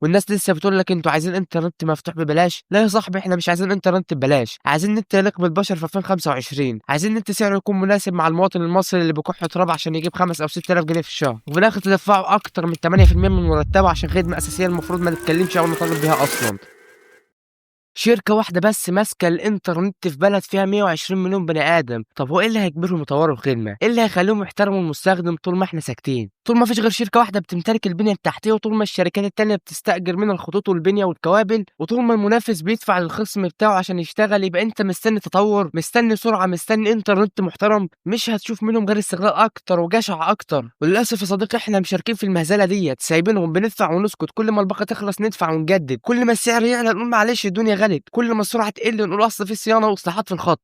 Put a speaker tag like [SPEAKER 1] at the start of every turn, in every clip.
[SPEAKER 1] والناس لسه بتقول لك انتوا عايزين انترنت مفتوح ببلاش. لا يا صاحبي، احنا مش عايزين انترنت ببلاش، عايزين نت يليق بالبشر في 2025، عايزين نت سعره يكون مناسب مع المواطن المصري اللي بيكح تراب عشان يجيب 5 او 6000 جنيه في الشهر، وفي الاخر تدفعوا اكتر من 8% من مرتبه عشان خدمة اساسية المفروض ما نتكلمش او نطالب بيها اصلا. شركة واحدة بس ماسكة الإنترنت في بلد فيها 120 مليون بني آدم. طب هو إيه اللي هيجبرهم يطوروا الخدمة؟ إيه اللي هيخليهم يحترموا المستخدم طول ما إحنا ساكتين؟ طول ما فيش غير شركة واحدة بتمتلك البنية التحتية، وطول ما الشركات التانية بتستأجر منها الخطوط والبنية والكوابل، وطول ما المنافس بيدفع للخصم بتاعه عشان يشتغل، يبقى أنت مستني تطور، مستني سرعة، مستني إنترنت محترم؟ مش هتشوف منهم غير استغلال أكتر وجشع أكتر. وللأسف يا صديقي إحنا مشاركين في المهزلة ديت، سايبينهم، بندفع ونسكت. كل ما الباقة تخلص ندفع ونجدد، كل ما السعر يعلى نقول معلش الدنيا غلت، كل ما السرعة تقل نقول اصل في صيانة واصلاحات في الخط.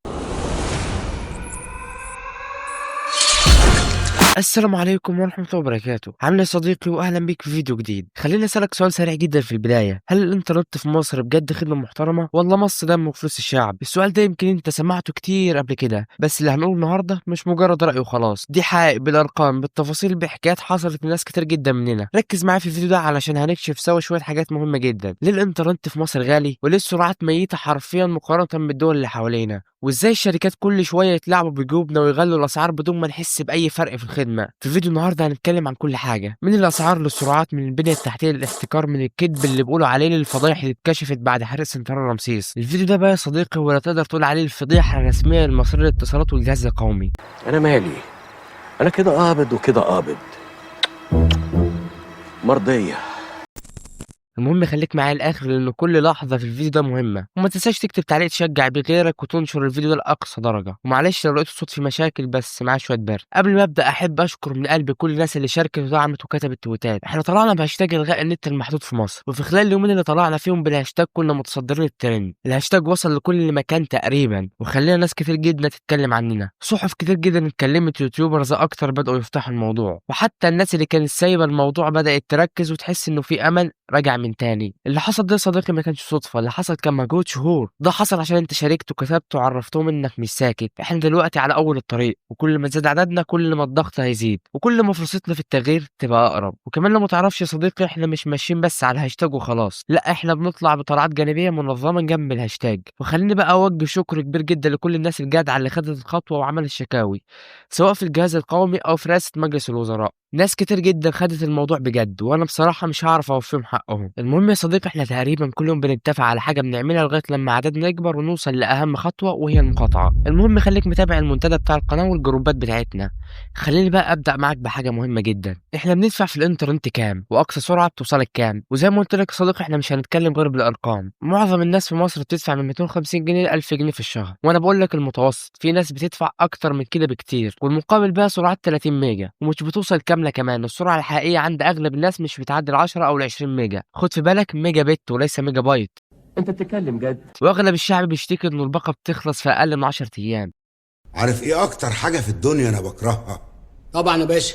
[SPEAKER 1] السلام عليكم ورحمة الله وبركاته، عامل ايه يا صديقي؟ واهلا بيك في فيديو جديد. خليني اسالك سؤال سريع جدا في البداية، هل الانترنت في مصر بجد خدمة محترمة ولا مص دم وفلوس الشعب؟ السؤال ده يمكن انت سمعته كتير قبل كده، بس اللي هنقوله النهارده مش مجرد رأي وخلاص، دي حقائق بالارقام بالتفاصيل بحكايات حصلت لناس كتير جدا مننا. ركز معايا في الفيديو ده علشان هنكشف سوا شوية حاجات مهمة جدا. ليه الانترنت في مصر غالي؟ وليه السرعات ميتة حرفيا مقارنة بالدول اللي حوالينا؟ وازاي الشركات كل شوية يتلاعبوا بجيوبنا ويغلوا الاسعار بدون ما نحس باي فرق في الخدمة؟ في فيديو النهارده هنتكلم عن كل حاجة، من الاسعار للسرعات، من البنية التحتية للاحتكار، من الكذب اللي بيقولوا عليه للفضايح اللي اتكشفت بعد حريق سنترال رمسيس. الفيديو ده بقى يا صديقي ولا تقدر تقول عليه الفضيحة الرسمية للمصريه للاتصالات والجهاز القومي.
[SPEAKER 2] انا مالي، انا كده قابض وكده قابض، مرضية.
[SPEAKER 1] المهم خليك معايا الاخر لان كل لحظة في الفيديو ده مهمة، وما تنساش تكتب تعليق تشجع بغيرك وتنشر الفيديو ده لاقصى درجه. ومعلش لو لقيت الصوت في مشاكل، بس معاه شوية برد. قبل ما ابدا احب اشكر من قلبي كل الناس اللي شاركت ودعمت وكتبت تويتات. احنا طلعنا بهاشتاج الغاء النت المحدود في مصر، وفي خلال اليومين اللي طلعنا فيهم بالهاشتاج كنا متصدرين الترند. الهاشتاج وصل لكل مكان تقريبا، وخلينا ناس كتير جدا تتكلم عننا، صحف كتير جدا اتكلمت، YouTubers اكتر بداوا يفتحوا الموضوع، وحتى الناس اللي كانت سايبه الموضوع بدات تركز وتحس انه في امل رجع من تاني. اللي حصل ده يا صديقي ما كانش صدفة، اللي حصل كان مجهود شهور. ده حصل عشان انت شاركت وكتبت وعرفتهم انك مش ساكت. احنا دلوقتي على اول الطريق، وكل ما زاد عددنا كل ما الضغط هيزيد، وكل ما فرصتنا في التغيير تبقى اقرب. وكمان لو ما تعرفش يا صديقي، احنا مش ماشيين بس على الهاشتاج وخلاص، لا احنا بنطلع بطلعات جانبيه منظمة جنب الهاشتاج. وخليني بقى اوجه شكر كبير جدا لكل الناس الجدعه اللي خدت الخطوة وعملت شكاوي، سواء في الجهاز القومي او في رئاسة مجلس الوزراء. ناس كتير جدا خدت الموضوع بجد، وانا بصراحة مش هعرف اوفيهم حقهم. المهم يا صديقي، احنا تقريبا كل يوم بنتفق على حاجة بنعملها لغاية لما عددنا يكبر ونوصل لاهم خطوة وهي المقاطعة. المهم خليك متابع المنتدى بتاع القناة والجروبات بتاعتنا. خليني بقى ابدا معاك بحاجة مهمة جدا، احنا بندفع في الانترنت كام؟ واقصى سرعة بتوصلك كام؟ وزي ما قلت لك يا صديقي احنا مش هنتكلم غير بالارقام. معظم الناس في مصر بتدفع من 250 جنيه ل 1000 جنيه في الشهر، وانا بقول لك المتوسط، في ناس بتدفع اكتر من كده بكتير. والمقابل بقى سرعات 30 ميجا، ومش بتوصل كاملة كمان. السرعة الحقيقية عند اغلب الناس مش بتعدي 10 او 20 ميجا. خد في بالك ميجا بت وليس ميجا بايت.
[SPEAKER 2] انت بتتكلم جد؟
[SPEAKER 1] واغلب الشعب بيشتكي ان الباقه بتخلص في اقل من 10 ايام.
[SPEAKER 3] عارف ايه اكتر حاجة في الدنيا انا بكرهها؟
[SPEAKER 4] طبعا يا باشا،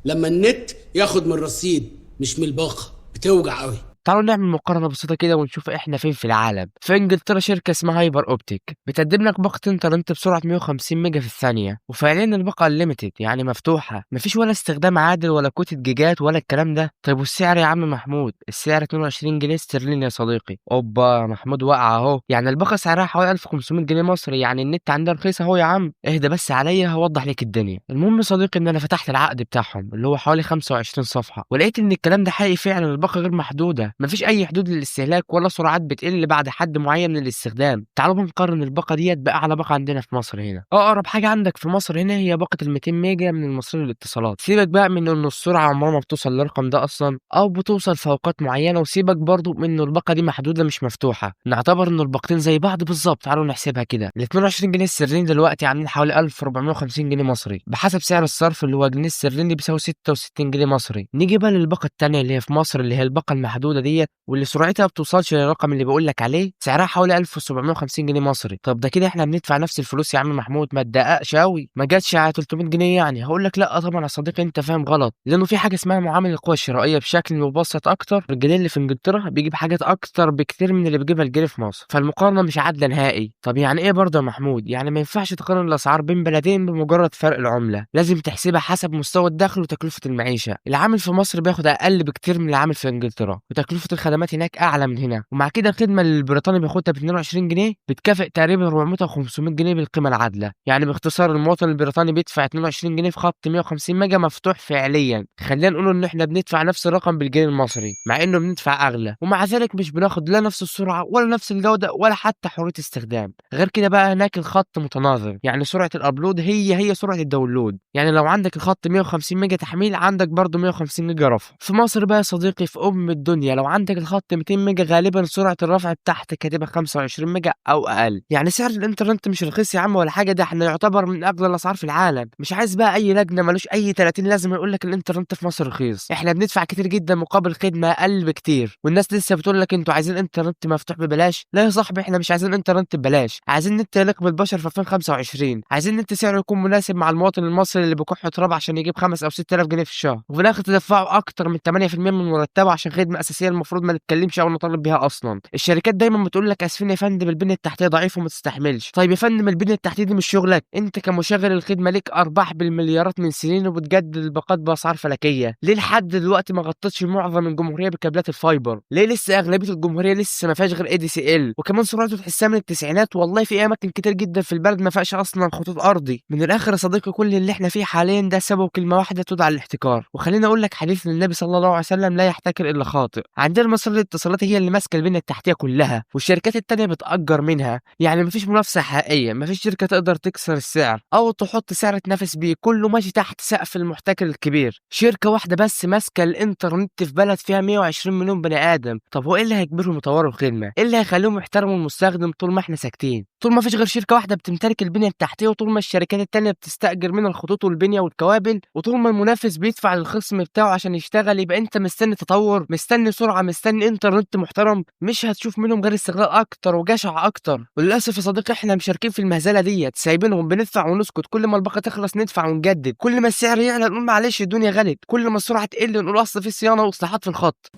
[SPEAKER 4] لما النت ياخد من الرصيد مش من الباقه بتوجع قوي.
[SPEAKER 1] تعالوا نعمل مقارنة بسيطة كده ونشوف احنا فين في العالم. في انجلترا شركة اسمها Hyperoptic بتقدم لك باقة انترنت بسرعة 150 ميجا في الثانية، وفعليا الباقة unlimited يعني مفتوحة، مفيش ولا استخدام عادل ولا كوتة جيجات ولا الكلام ده. طيب والسعر يا عم محمود؟ السعر 22 جنيه استرليني يا صديقي. اوبا محمود وقع اهو، يعني الباقة سعرها حوالي 1500 جنيه مصري، يعني النت عندها رخيص اهو يا عم. اهدى بس عليا هوضح لك الدنيا. المهم يا صديقي ان انا فتحت العقد بتاعهم اللي هو حوالي 25 صفحة، ولقيت ان الكلام ده حقيقي فعلا. الباقة غير محدودة، مفيش اي حدود للاستهلاك ولا سرعات بتقل بعد حد معين من الاستخدام. تعالوا بقى نقارن الباقه ديت باعلى باقه عندنا في مصر هنا. اقرب حاجة عندك في مصر هنا هي باقه ال 200 ميجا من المصرية للاتصالات. سيبك بقى من ان السرعة عمرها ما بتوصل للرقم ده اصلا، او بتوصل في اوقات معينة، وسيبك برضو من ان الباقه دي محدودة مش مفتوحة. نعتبر ان الباقتين زي بعض بالظبط. تعالوا نحسبها كده. ال 22 جنيه استرليني دلوقتي عاملين حوالي 1450 جنيه مصري بحسب سعر الصرف، اللي هو جنيه استرليني بيساوي 66 جنيه مصري. نيجي بقى للباقه الثانية اللي هي في مصر، اللي هي الباقه المحدودة ديت واللي سرعتها بتوصلش للرقم اللي بقول لك عليه، سعرها حوالي 1750 جنيه مصري. طب ده كده احنا بندفع نفس الفلوس يا عم محمود، ما تدققش قوي، ما جاتش على 300 جنيه يعني. هقول لك لا طبعا يا صديقي انت فاهم غلط، لانه في حاجة اسمها معامل القوى الشرائية. بشكل مبسط اكتر، الجنيه اللي في انجلترا بيجيب حاجات اكتر بكتير من اللي بيجيبها الجنيه في مصر، فالمقارنه مش عادلة نهائي. طب يعني ايه برضه يا محمود؟ يعني ما ينفعش تقارن الاسعار بين بلدين بمجرد فرق العملة، لازم تحسبها حسب مستوى الدخل وتكلفة المعيشة. العامل في مصر بياخد اقل بكتير من العامل في انجلترا، وتكلفة تكلفة الخدمات هناك اعلى من هنا. ومع كده الخدمة اللي البريطاني بياخدها ب 22 جنيه بتكافئ تقريبا 400 او 500 جنيه بالقيمة العادلة. يعني باختصار المواطن البريطاني بيدفع 22 جنيه في خط 150 ميجا مفتوح فعليا. خلينا نقول ان احنا بندفع نفس الرقم بالجنيه المصري مع انه بندفع اغلى، ومع ذلك مش بناخد لا نفس السرعة ولا نفس الجودة ولا حتى حرية استخدام. غير كده بقى هناك الخط متناظر، يعني سرعة ال upload هي سرعة ال download. يعني لو عندك الخط 150 ميجا تحميل عندك برضه 150 ميجا رفع. في مصر بقى يا صديقي في ام الدنيا لو عندك الخط 200 ميجا غالبا سرعة الرفع بتاعتك هتبقى 25 ميجا او اقل. يعني سعر الانترنت مش رخيص يا عم ولا حاجة، ده احنا يعتبر من اغلى الاسعار في العالم. مش عايز بقى اي لجنة ملوش اي 30 لازم يقول لك الانترنت في مصر رخيص. احنا بندفع كتير جدا مقابل خدمة اقل بكتير، والناس لسه بتقول لك انتوا عايزين انترنت مفتوح ببلاش. لا يا صاحبي، احنا مش عايزين انترنت ببلاش، عايزين نت يليق بالبشر في 2025، عايزين نت سعره يكون مناسب مع المواطن المصري اللي بيكح تراب عشان يجيب 5 او 6000 جنيه في الشهر، وفي الاخر تدفعوا اكتر من 8% من مرتبه عشان خدمة اساسية المفروض ما نتكلمش او نطالب بيها اصلا. الشركات دايما بتقول لك اسفين يا فندم البنية التحتية ضعيفة وما تستحملش. طيب يا فندم البنية التحتية دي مش شغلك انت كمشغل الخدمة، ليك ارباح بالمليارات من سنين وبتجدد الباقات باسعار فلكيه. ليه لحد دلوقتي ما غطتش معظم الجمهورية بكابلات ال fiber؟ ليه لسه اغلبية الجمهورية لسه ما فيهاش غير ADSL، وكمان سرعته تحسها من التسعينات؟ والله في اماكن كتير جدا في البلد ما فيهاش اصلا خطوط ارضي. من الاخر يا صديقي كل اللي احنا فيه حاليا ده سببه كلمة واحدة تدعى الاحتكار. وخليني اقول لك حديث للنبي صلى الله عليه وسلم: لا يحتكر الا خاطئ. عندنا مصر للاتصالات هي اللي ماسكه البنية التحتية كلها، والشركات التانية بتأجر منها. يعني مفيش منافسه حقيقية، مفيش شركة تقدر تكسر السعر او تحط سعر تنافس بيه، كله ماشي تحت سقف المحتكر الكبير. شركة واحدة بس ماسكه الانترنت في بلد فيها 120 مليون بني ادم. طب هو ايه اللي هيجبرهم يطوروا الخدمة؟ ايه اللي هيخليهم يحترموا المستخدم طول ما احنا ساكتين؟ طول ما فيش غير شركة واحدة بتمتلك البنية التحتية، وطول ما الشركات التانية بتستأجر منها الخطوط والبنية والكوابل، وطول ما المنافس بيدفع للخصم بتاعه عشان يشتغل، يبقى انت مستني تطور، مستني سرعة، مستني انترنت محترم؟ مش هتشوف منهم غير استغلال اكتر وجشع اكتر. وللاسف يا صديقي احنا مشاركين في المهزلة ديت، سايبينهم بندفع ونسكت. كل ما الباقه تخلص ندفع ونجدد، كل ما السعر يعلى نقول معلش الدنيا غلت، كل ما السرعة تقل نقول اصل في صيانة واصلاحات في الخط.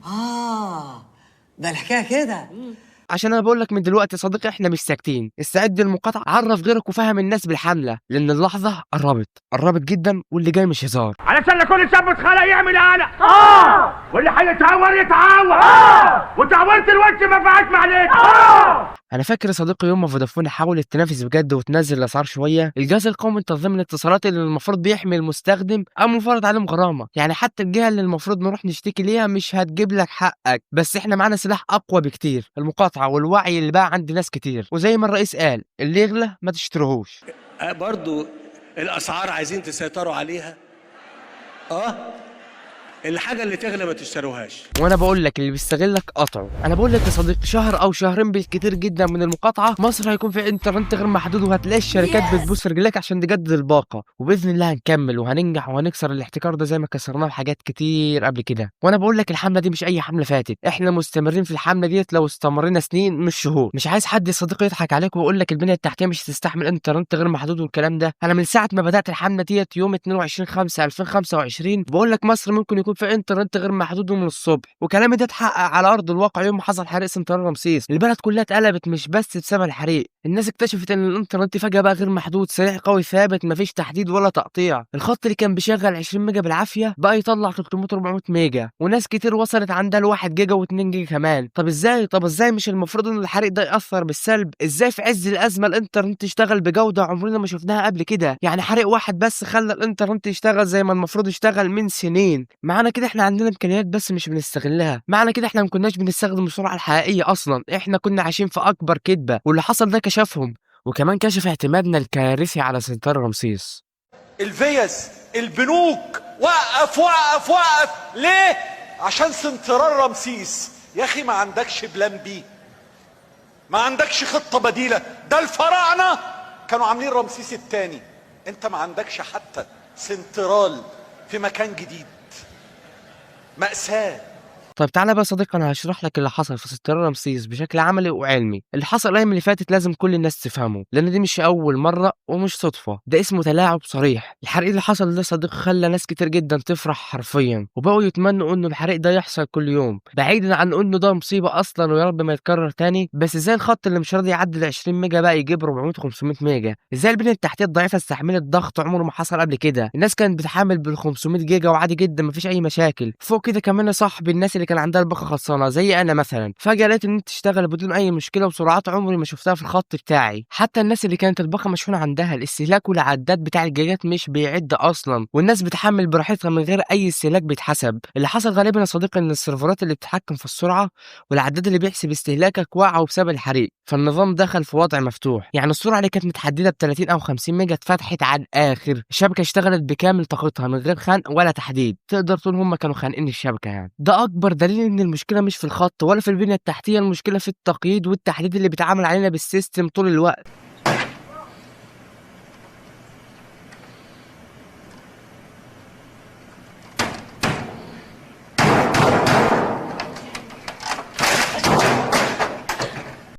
[SPEAKER 5] ده الحكاية كده.
[SPEAKER 1] عشان انا بقول لك من دلوقتي يا صديقي احنا مش ساكتين. استعد للمقاطعه، عرف غيرك وفهم الناس بالحمله، لان اللحظة قربت، قربت جدا، واللي جاي مش هزار.
[SPEAKER 6] علشان كل شاب اتخلق يعمل قلق، واللي هيتعور يتعور، وتعورت الوش ما فيهاش معلش.
[SPEAKER 1] انا فاكر يا صديقي يوم ما فودافون حاولت تنافس بجد وتنزل الاسعار شوية، الجهاز القومي لتنظيم الاتصالات اللي المفروض بيحمي المستخدم قام فرض عليهم غرامة. يعني حتى الجهة اللي المفروض نروح نشتكي ليها مش هتجيب لك حقك. بس احنا معانا سلاح اقوى بكتير، المقاطعة والوعي اللي بقى عند ناس كتير. وزي ما الرئيس قال: اللي يغلى ما تشتريهوش.
[SPEAKER 4] برضو الاسعار عايزين تسيطروا عليها. الحاجة اللي تغلى ما تشتروهاش.
[SPEAKER 1] وانا بقول لك اللي بيستغلك قطعه. انا بقول لك يا صديقي شهر او شهرين بالكتير جدا من المقاطعة مصر هيكون في انترنت غير محدود، وهتلاقي الشركات بتبوس رجلك عشان تجدد الباقه. وباذن الله هنكمل وهننجح وهنكسر الاحتكار ده زي ما كسرناه في حاجات كتير قبل كده. وانا بقول لك الحملة دي مش اي حمله فاتت، احنا مستمرين في الحملة ديت لو استمرينا سنين مش شهور. مش عايز حد يا صديقي يضحك عليك ويقول لك البنية التحتية مش هتستحمل انترنت غير محدود والكلام ده. انا من ساعة ما بدات الحملة ديت يوم 22/5/2025 بقول لك مصر ممكن يكون في انترنت غير محدود من الصبح، وكلامي ده اتحقق على ارض الواقع يوم ما حصل حريق سنترال رمسيس. البلد كلها اتقلبت مش بس بسبب الحريق، الناس اكتشفت ان الانترنت فجأة بقى غير محدود، سريع قوي ثابت، مفيش تحديد ولا تقطيع. الخط اللي كان بيشغل 20 ميجا بالعافية بقى يطلع 300 400 ميجا، وناس كتير وصلت عندها ل 1 جيجا و2 جيجا كمان. طب ازاي؟ طب ازاي مش المفروض ان الحريق ده يأثر بالسلب؟ ازاي في عز الازمة الانترنت يشتغل بجوده عمرنا ما شفناها قبل كده؟ يعني حريق واحد بس خلى الانترنت يشتغل زي ما المفروض يشتغل من سنين. معنى كده احنا عندنا امكانيات بس مش بنستغلها، معنى كده احنا ما كناش بنستخدم السرعة الحقيقية اصلا، احنا كنا عايشين في اكبر كذبه، واللي حصل ده كشفهم، وكمان كشف اعتمادنا الكارثي على سنترال رمسيس.
[SPEAKER 7] الفيز، البنوك، وقف وقف وقف ليه؟ عشان سنترال رمسيس. يا اخي ما عندكش plan B، ما عندكش خطه بديله. ده الفراعنة كانوا عاملين رمسيس الثاني، انت ما عندكش حتى سنترال في مكان جديد. مأساة.
[SPEAKER 1] طيب تعالى بقى يا صديقي انا هشرح لك اللي حصل في سنترال رمسيس بشكل عملي وعلمي. اللي حصل الايام اللي فاتت لازم كل الناس تفهمه، لان دي مش اول مرة ومش صدفة، ده اسمه تلاعب صريح. الحريق اللي حصل ده صديقي خلى ناس كتير جدا تفرح حرفيا، وبقوا يتمنوا انه الحريق ده يحصل كل يوم، بعيدا عن انه ده مصيبة اصلا ويا رب ما يتكرر تاني. بس ازاي الخط اللي مش راضي يعدي 20 ميجا بقى يجيب 400 500 ميجا؟ ازاي البنية التحتية الضعيفة استحملت ضغط عمره ما حصل قبل كده؟ الناس كانت بتحمل بال 500 جيجا وعادي جدا مفيش اي مشاكل. فوق كده كمان يا صاحبي الناس اللي كان عندها الباقه خلصانه زي انا مثلا، فجاة لقيت النت اشتغل بدون اي مشكلة وسرعات عمري ما شفتها في الخط بتاعي. حتى الناس اللي كانت الباقه مشحونه عندها الاستهلاك والعداد بتاع الجيجات مش بيعد اصلا، والناس بتحمل براحتها من غير اي استهلاك بيتحسب. اللي حصل غالبا يا صديقي ان السيرفرات اللي بتتحكم في السرعة والعداد اللي بيحسب استهلاكك وقعوا بسبب الحريق، فالنظام دخل في وضع مفتوح. يعني السرعة اللي كانت متحدده ب 30 او 50 ميجا اتفتحت على الاخر، الشبكة اشتغلت بكامل طاقتها من غير خنق ولا تحديد، تقدر تقول هم كانوا خانقين الشبكة. يعني ده اكبر دليل ان المشكلة مش في الخط ولا في البنية التحتية، المشكلة في التقييد والتحديد اللي بيتعامل علينا بال system طول الوقت.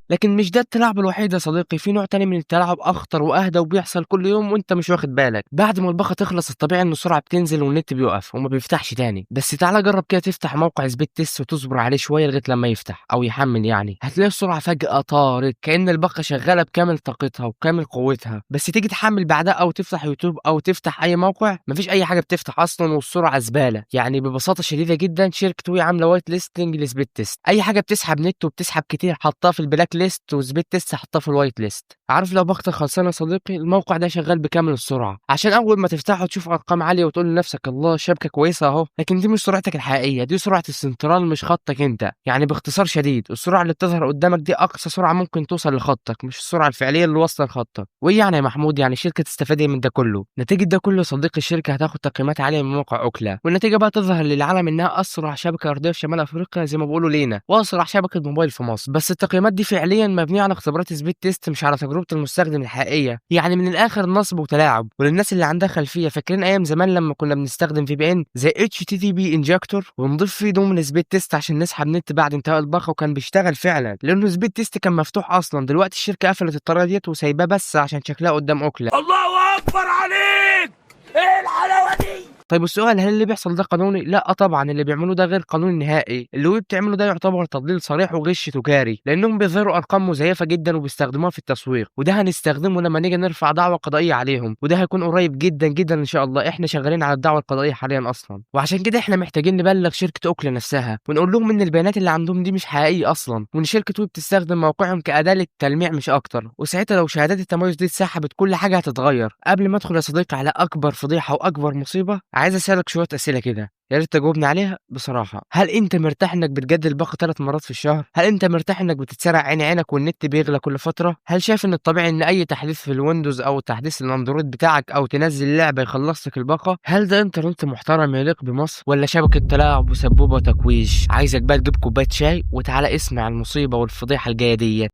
[SPEAKER 1] لكن مش ده التلاعب الوحيد يا صديقي، في نوع تاني من التلاعب اخطر واهدى وبيحصل كل يوم وانت مش واخد بالك. بعد ما الباقه تخلص الطبيعي ان السرعة بتنزل والنت بيقف وما بيفتحش تاني، بس تعالى جرب كده تفتح موقع Speedtest وتصبر عليه شوية لغاية لما يفتح او يحمل، يعني هتلاقي السرعة فجاة طارت كأن الباقه شغالة بكامل طاقتها وكامل قوتها. بس تيجي تحمل بعدها او تفتح يوتيوب او تفتح اي موقع مفيش اي حاجة بتفتح اصلا والسرعة زبالة. يعني ببساطة شديدة جدا شركة وي عامله white listing ل Speedtest، اي حاجة بتسحب نت وبتسحب كتير حطها في ال black list، و Speedtest حطها في ال white list. عارف لو باقتك خلصانه يا صديقي الموقع ده شغال بكامل السرعة، عشان اول ما تفتحه تشوف ارقام عالية وتقول لنفسك الله الشبكة كويسة اهو، لكن دي مش سرعتك الحقيقية، دي سرعة السنترال مش خطك انت. يعني باختصار شديد السرعة اللي بتظهر قدامك دي اقصى سرعة ممكن توصل لخطك، مش السرعة الفعلية اللي واصله لخطك. وايه يعني يا محمود؟ يعني الشركة تستفاد من ده كله؟ نتيجة ده كله يا صديقي الشركة هتاخد تقييمات عالية من موقع Ookla، والنتيجة بقى تظهر للعالم انها اسرع شبكة ارضية في شمال افريقيا زي ما بيقولوا لينا، واسرع شبكة موبايل في مصر. بس التقييمات دي فعليا مبنية على اختبارات Speedtest مش على تجربه المستخدم الحقيقية. يعني من الاخر نصب وتلاعب. وللناس اللي عندها خلفية، فاكرين ايام زمان لما كنا بنستخدم VPN زي HTTP Injector ونضيف فيه domain Speedtest عشان نسحب نت بعد انتهاء الباقه، وكان بيشتغل فعلا لانه Speedtest كان مفتوح اصلا. دلوقتي الشركة قفلت الطريقة ديت وسايباه بس عشان شكلها قدام Ookla.
[SPEAKER 6] الله اكبر عليك، ايه الحلاوة دي؟
[SPEAKER 1] طيب السؤال، هل اللي بيحصل ده قانوني؟ لا طبعا، اللي بيعملوه ده غير قانوني نهائي. اللي وي بتعمله ده يعتبر تضليل صريح وغش تجاري، لانهم بيظهروا ارقام مزيفة جدا وبيستخدموها في التسويق، وده هنستخدمه لما نيجي نرفع دعوه قضائية عليهم، وده هيكون قريب جدا جدا ان شاء الله. احنا شغالين على الدعوة القضائية حاليا اصلا، وعشان كده احنا محتاجين نبلغ شركة Ookla نفسها ونقول لهم ان البيانات اللي عندهم دي مش حقيقية اصلا، وان شركة وي بتستخدم موقعهم كاداة للتلميع مش اكتر. وساعتها لو شهادات التميز دي اتسحبت كل حاجة هتتغير. قبل ما ادخل يا صديقي على اكبر فضيحة واكبر مصيبة، عايز اسالك شوية اسئلة كده يا ريت تجاوبني عليها بصراحة. هل انت مرتاح انك بتجدد الباقه 3 مرات في الشهر؟ هل انت مرتاح انك بتتسرق عين عينك والنت بيغلى كل فترة؟ هل شايف ان الطبيعي ان اي تحديث في ال Windows او تحديث ال Android بتاعك او تنزل لعبه يخلص لك الباقه؟ هل ده انترنت محترم يليق بمصر ولا شبكة تلاعب وسبوبه وتكويش؟ عايزك بقى تجيب كوباية شاي وتعالى اسمع المصيبة والفضيحة الجاية ديت.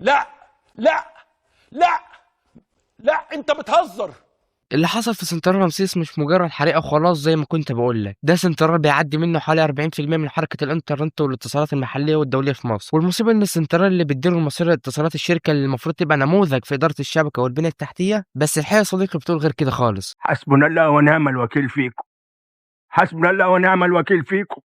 [SPEAKER 7] لا لا لا لا، انت بتهزر.
[SPEAKER 1] اللي حصل في سنترال رمسيس مش مجرد حريقة وخلاص زي ما كنت بقول لك، ده سنترال بيعدي منه حوالي 40% من حركة الانترنت والاتصالات المحلية والدولية في مصر. والمصيبة ان السنترال اللي بتديره المصرية لاتصالات الشركة اللي المفروض تبقى نموذج في ادارة الشبكة والبنية التحتية، بس الحقيقة يا صديقي بتقول غير كده خالص.
[SPEAKER 6] حسبنا الله ونعم الوكيل فيكم، حسبنا الله ونعم الوكيل فيكم.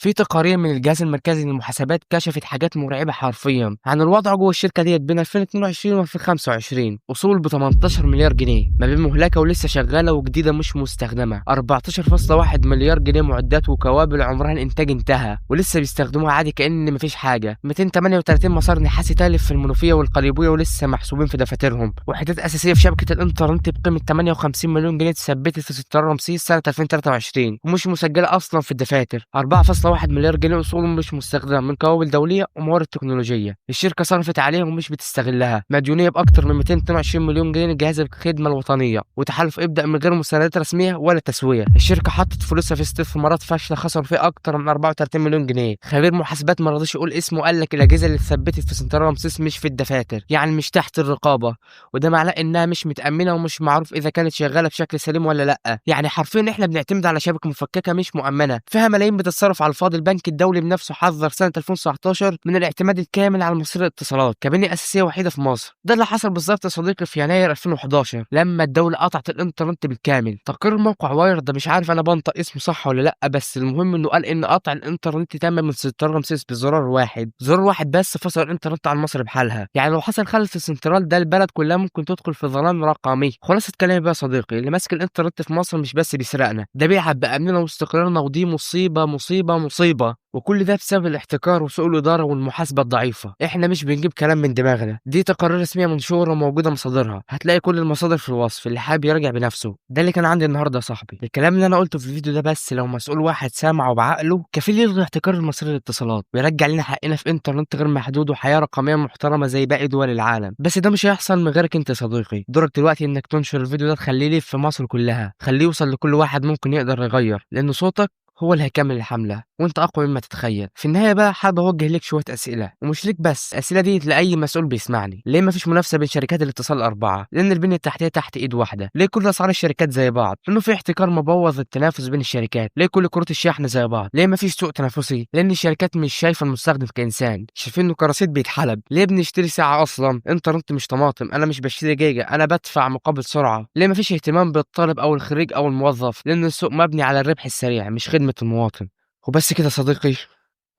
[SPEAKER 1] في تقارير من الجهاز المركزي للمحاسبات كشفت حاجات مرعبة حرفيا عن الوضع جوه الشركة ديت بين 2022 و 2025. اصول ب 18 مليار جنيه ما بين مهلكه ولسه شغالة وجديدة مش مستخدمة، 14.1 مليار جنيه معدات وكوابل عمرها الانتاج انتهى ولسه بيستخدموها عادي كأن مفيش حاجة، 238 مسار نحاسي تالف في المنوفية والقليوبيه ولسه محسوبين في دفاترهم، وحدات اساسية في شبكة الانترنت بقيمة 58 مليون جنيه اتثبتت في سنترال رمسيس سنة 2023 ومش مسجله اصلا في الدفاتر، 4.1 مليار جنيه اصول مش مستخدمة من كوابل دولية وموارد تكنولوجية الشركة صرفت عليها ومش بتستغلها، مديونية باكثر من 222 مليون جنيه لجهاز الخدمة الوطنية، وتحالف ابدا من غير مستندات رسمية ولا تسويه. الشركة حطت فلوسها في استثمارات فاشلة خسروا فيها اكثر من 34 مليون جنيه. خبير محاسبات ما رضيش يقول اسمه قال لك الاجهزة اللي اتثبتت في سنترال رمسيس مش في الدفاتر، يعني مش تحت الرقابة، وده معناه انها مش متامنه ومش معروف اذا كانت شغالة بشكل سليم ولا لا. يعني حرفيا احنا بنعتمد على شبكة مفككة مش مؤمنة فيها ملايين بتتصرف على الفاضي. البنك الدولي بنفسه حذر سنة 2019 من الاعتماد الكامل على مصير الاتصالات كبنيه اساسية وحيده في مصر. ده اللي حصل بالظبط يا صديقي في يناير 2011 لما الدولة قطعت الانترنت بالكامل. تقرير موقع Wired ده مش عارف انا بنطق اسمه صح ولا لا، بس المهم انه قال ان قطع الانترنت تم من سنترال رمسيس بزرار واحد، زرار واحد بس فصل الانترنت عن مصر بحالها. يعني لو حصل خلل في السنترال ده البلد كلها ممكن تدخل في ظلام رقمي. خلاصه كلامي بقى يا صديقي، اللي ماسك الانترنت في مصر مش بس بيسرقنا، ده بيلعب بامننا واستقرارنا، ودي مصيبة مصيبة مصيبة. وكل ده بسبب الاحتكار وسوء الإدارة والمحاسبة الضعيفة. احنا مش بنجيب كلام من دماغنا، دي تقارير رسمية منشورة وموجودة مصادرها، هتلاقي كل المصادر في الوصف اللي حابب يراجع بنفسه. ده اللي كان عندي النهارده يا صاحبي. الكلام اللي انا قلته في الفيديو ده بس لو مسؤول واحد سامعه بعقله كفيل يلغي احتكار المصري للاتصالات ويرجع لنا حقنا في انترنت غير محدود وحياة رقمية محترمة زي باقي دول العالم. بس ده مش هيحصل من غيرك انت يا صديقي. دورك دلوقتي انك تنشر الفيديو ده، تخليه يلف في مصر كلها، خليه يوصل لكل واحد ممكن يقدر يغير، لان صوتك هو اللي هيكمل الحملة وانت اقوى مما تتخيل. في النهاية بقى حابب اوجه لك شوية اسئلة، ومش ليك بس، الاسئلة دي لاي مسؤول بيسمعني. ليه مفيش منافسة بين شركات الاتصال الاربعة؟ لان البنية التحتية تحت ايد واحدة. ليه كل اسعار الشركات زي بعض؟ لانه في احتكار مبوظ التنافس بين الشركات. ليه كل كروت الشحن زي بعض؟ ليه مفيش سوق تنافسي؟ لان الشركات مش شايفة المستخدم كإنسان، شايفينه كرصيد بيتحلب. ليه بنشتري ساعة اصلا؟ انترنت مش طماطم، انا مش بشتري جيجا، انا بدفع مقابل سرعة. ليه مفيش اهتمام بالطالب او الخريج او الموظف؟ لان السوق مبني على الربح السريع مش خدمة المواطن. وبس كده صديقي،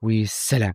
[SPEAKER 1] والسلام.